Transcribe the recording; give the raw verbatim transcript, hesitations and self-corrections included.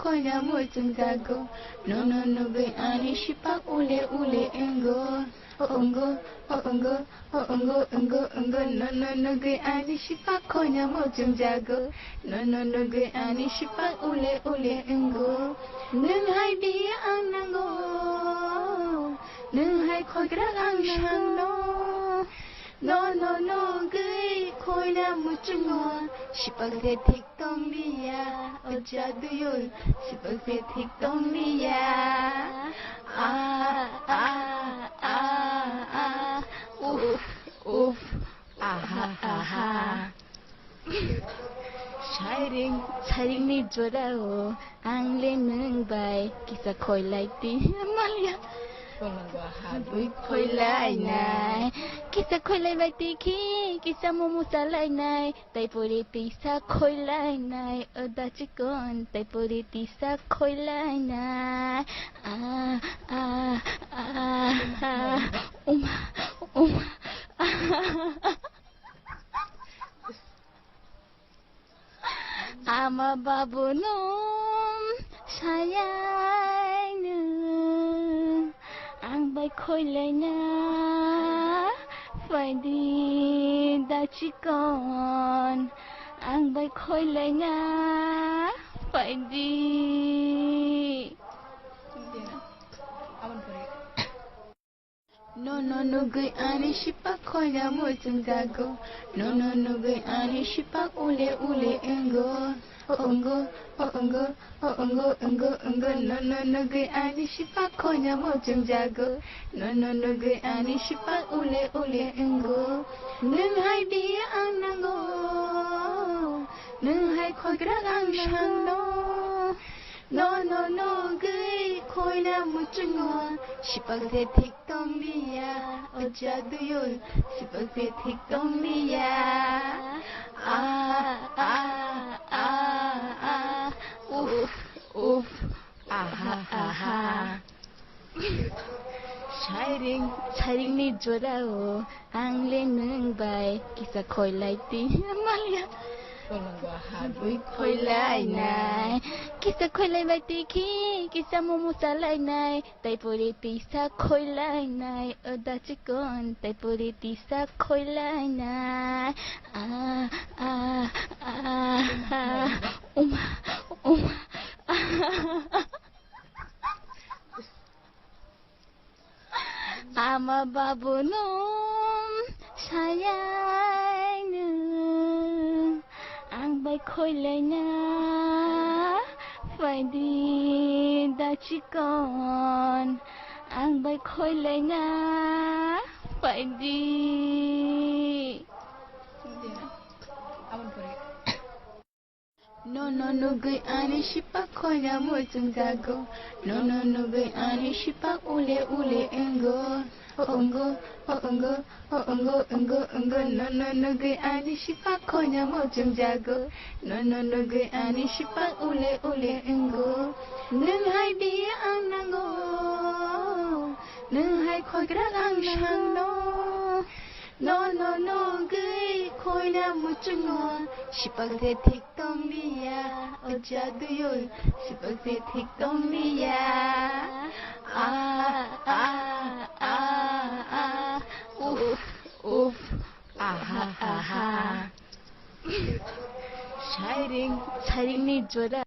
khoina muchungjago. Nono nugwi ani sipak ule ule wngo. O wngo, o wngo, o wngo, wngo, wngo. Nono nugwi ani sipak khoina muchungjago. Nono nugwi ani sipak ule ule wngo. Nwng hai biya ang nango. Nwng hai khogra ang sangno. Nono nugwi khoina muchungo. Sipak je thik tongliya, o jaduyoi, sipak je thik tongliya. Ah, ah, ah, ah. Uf, uf, aha, aha. Sairing, sairingni jorao ang le nwng bai kisa khoilai di. Maliya. Habwi khoilai nai. Kisa khoilai bai di khi, kisa momo chalai nai. Tai pori tisa khoilai nai, o da chikon. Tai pori tisa khoilai nai. Ah, ah, ah, ah. Uma, uma. Ama babu no sayai no ang bai khoilai na phaidi da chikon ang bai khoilai na phaidi. Nono nugwi ani sipak khoina muchungjago. Nono nugwi ani sipak ule ule wngo. O wngo, o wngo, o wngo, wngo, wngo. Nono nugwi ani sipak khoina muchungjago. Nono nugwi ani sipak ule ule wngo. Nwng hai biya ang nango. Nwng hai khogra ang sangno. Nono nugwi khoina muchungo. Sipak je thik tongliya, o jaduyoi, sipak je thik tongliya. Ah, ah, ah, ah. Uf, uf, aha, aha. Sairing, sairingni jorao ang le nwng bai kisa khoilai di. Maliya. Habwi khoilai nai. Kisa khoilai bai di khi, kisa momo chalai nai. Tai pori tisa khoilai nai, o da chikon, tai pori tisa khoilai nai. Ah, ah, ah, ah. Uma, uma. Ama babu no sayai no ang bai khoilai na phaidi da chikon ang bai khoilai na phaidi. Nono nugwi ani sipak khoina muchungjago. Nono nugwi ani sipak ule ule wngo. O wngo, o wngo, o wngo, wngo, wngo. Nono nugwi ani sipak khoina muchungjago. Nono nugwi ani sipak ule ule wngo. Nwng hai biya ang nango. Nwng hai khogra ang sangno. Nono nugwi khoina muchungo. Sipak je thik tongliya, o jaduyoi, sipak je thik tongliya. Ah, ah, ah, ah. Uf, uf, aha, aha. Sairing, sairingni jora.